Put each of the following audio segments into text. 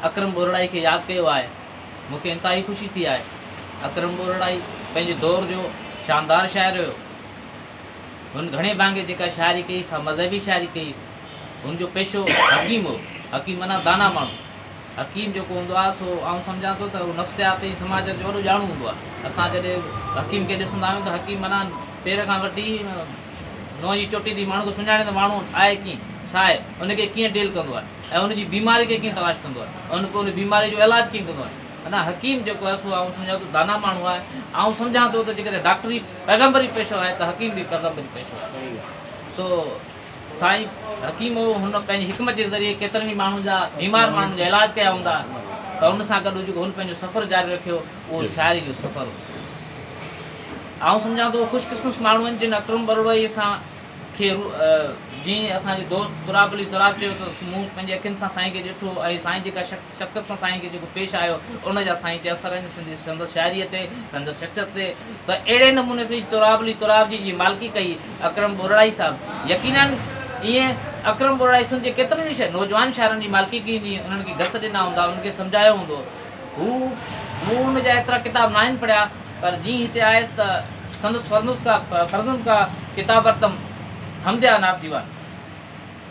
اڪرم ٻورڙائي کي ياد ڪيو آهي، مون کي انتهائي خوشي ٿي آهي. اڪرم ٻورڙائي پنهنجي دور جو شاندار شاعر هيو. هن گهڻي ڀاڱي جيڪا شاعري ڪئي سا مذهبي شاعري ڪئي. هن جو پيشو حڪيم هو. حڪيم معنيٰ دانا ماڻهو. حڪيم جيڪو هوندو آهي سو آئون سمجهان ٿو ته اهو نفسيات ۽ سماج جو وڏو ڄاڻو هوندو آهي. اسان جڏهن حڪيم کي ڏسندا آهيون ته حڪيم معنيٰ پير کان وٺي نونهن جي چوٽي تائين ماڻهو کي سڃاڻي ته ماڻهو آهي ڪيئن، ڇا آهي، ان کي ڪيئن ڊيل ڪندو آهي ۽ ان جي بيماري کي ڪيئن تلاش ڪندو آهي ۽ ان بيماري جو علاج ڪيئن ڪندو آهي. معنيٰ حڪيم جيڪو آهي سو آئون سمجهان ٿو دانا ماڻهو آهي. آئون سمجهان ٿو ته جيڪڏهن ڊاڪٽري پيغمبري پيشو آهي ته حڪيم به پيغمبري پيشو آهي. سو سائين حڪيم هو، هن پنهنجي حڪمت جي ذريعي ڪيترن ئي ماڻهن جا بيمار ماڻهن جا علاج ڪيا هوندا پر ان سان گڏ جيڪو هن پنهنجو سفر جاري رکيو اهو شاعري جو سفر هو. آئون سمجهان ٿو خوش قسمت ماڻهو آهن جن اڪرم ٻرڙوئي سان کي جيئن اسان جي دوست تراب علي تراب چيو ته مون پنهنجي اکين سان سائين کي ڏٺو ۽ سائين جيڪا شفقت سان سائين کي جيڪو پيش آيو ان جا سائين تي اثر آهن سندس شاعريء تي سندس شخصيت تي ته اهڙي نموني سان تراب علي تراب جي جي مالڪي ڪئي اڪرم ٻورڙائي صاحب يقيناً ائين اڪرم ٻورڙائي سنڌ جي ڪيترن ئي نوجوان شاعرن جي مالڪي ڪئي هوندي انهن کي گس ڏنا هوندا انهن کي سمجهايو هوندو هو مون ان جا ايترا ڪتاب ناهن پڙهيا پر جيئن هتي آيس ته سندس فرزند کا ڪتاب ورتم حمديه نعت ديوان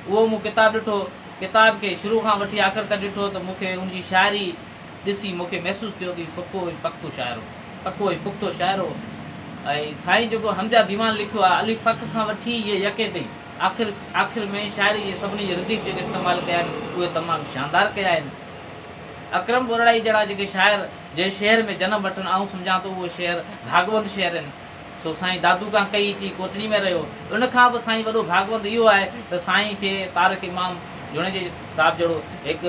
اهو مون ڪتاب ڏٺو ڪتاب کي شروع کان وٺي آخر تائين ڏٺو ته مون کي ان جي شاعري ڏسي مون کي محسوس ٿيو ته هي پڪو ۽ پڪو شاعر هو پڪو ۽ پختو شاعر هو ۽ سائين جيڪو حمديه ديوان لکيو آهي الف فڪ کان وٺي يه يڪي تائين آخر آخر ۾ شاعري جي سڀني جي رديف جيڪي استعمال ڪيا آهن اهي تمام شاندار ڪيا آهن. اڪرم ٻورڙائي جهڙا جيڪي شاعر جنهن شهر ۾ جنم وٺن آئون سمجهان ٿو اهو شهر ڀاڳوند شهر آهن سو سائين دادو کان ڪهي اچي ڪوٽڙي ۾ رهيو ان کان به سائين وڏو ڀاڳوند اهو آهي ته سائين کي طارق امام جوڻيجي صاحب جهڙو هڪ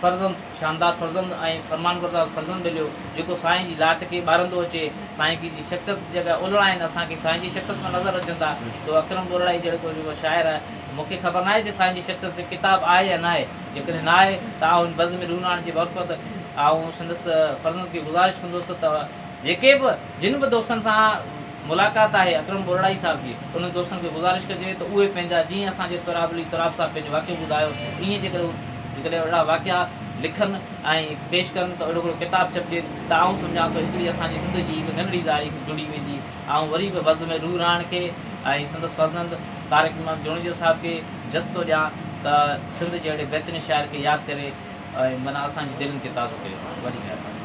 فرزند شاندار فرزند ۽ فرمانبردار فرزند مليو جيڪو سائين جي لاٽ کي ٻارندو اچي سائين جي شخصيت جيڪا اولڙا آهن اسان کي سائين جي شخصيت مان نظر اچن ٿا سو اڪرم ٻورڙائي جهڙو جيڪو شاعر آهي مون کي خبر ناهي ته سائين جي شخصيت تي ڪتاب آهي يا ناهي جيڪڏهن نه آهي ته آئون هن بزم روح جي معرفت آئون سندس فرزند کي گذارش ڪندس ته جيڪي به جن به دوستن سان ملاقات آهي اڪرم ٻورڙائي صاحب جي انهن دوستن کي گذارش ڪجي ته اهي پنهنجا جيئن اسان جي تراب علي تراب صاحب پنهنجو واقعو ٻڌايو ائين جيڪڏهن جيڪڏهن اهڙا واقعا لکن ۽ پيش ڪن ته اهڙو هڪڙو ڪتاب ڇپجي ته آئون سمجهان ٿو هڪڙي اسان جي سنڌ جي هڪ ننڍڙي تاريخ جڙي ويندي. آئون وري به بزم روح رهاڻ کي ۽ سندس فرزند طارق امام جوڻيجو صاحب کي جس ٿو ڏيان ته سنڌ جي اهڙي بهترين شاعر کي ياد ڪري ۽ معنيٰ اسان جي دلين کي تازو ڪيو. وڏي مهرباني.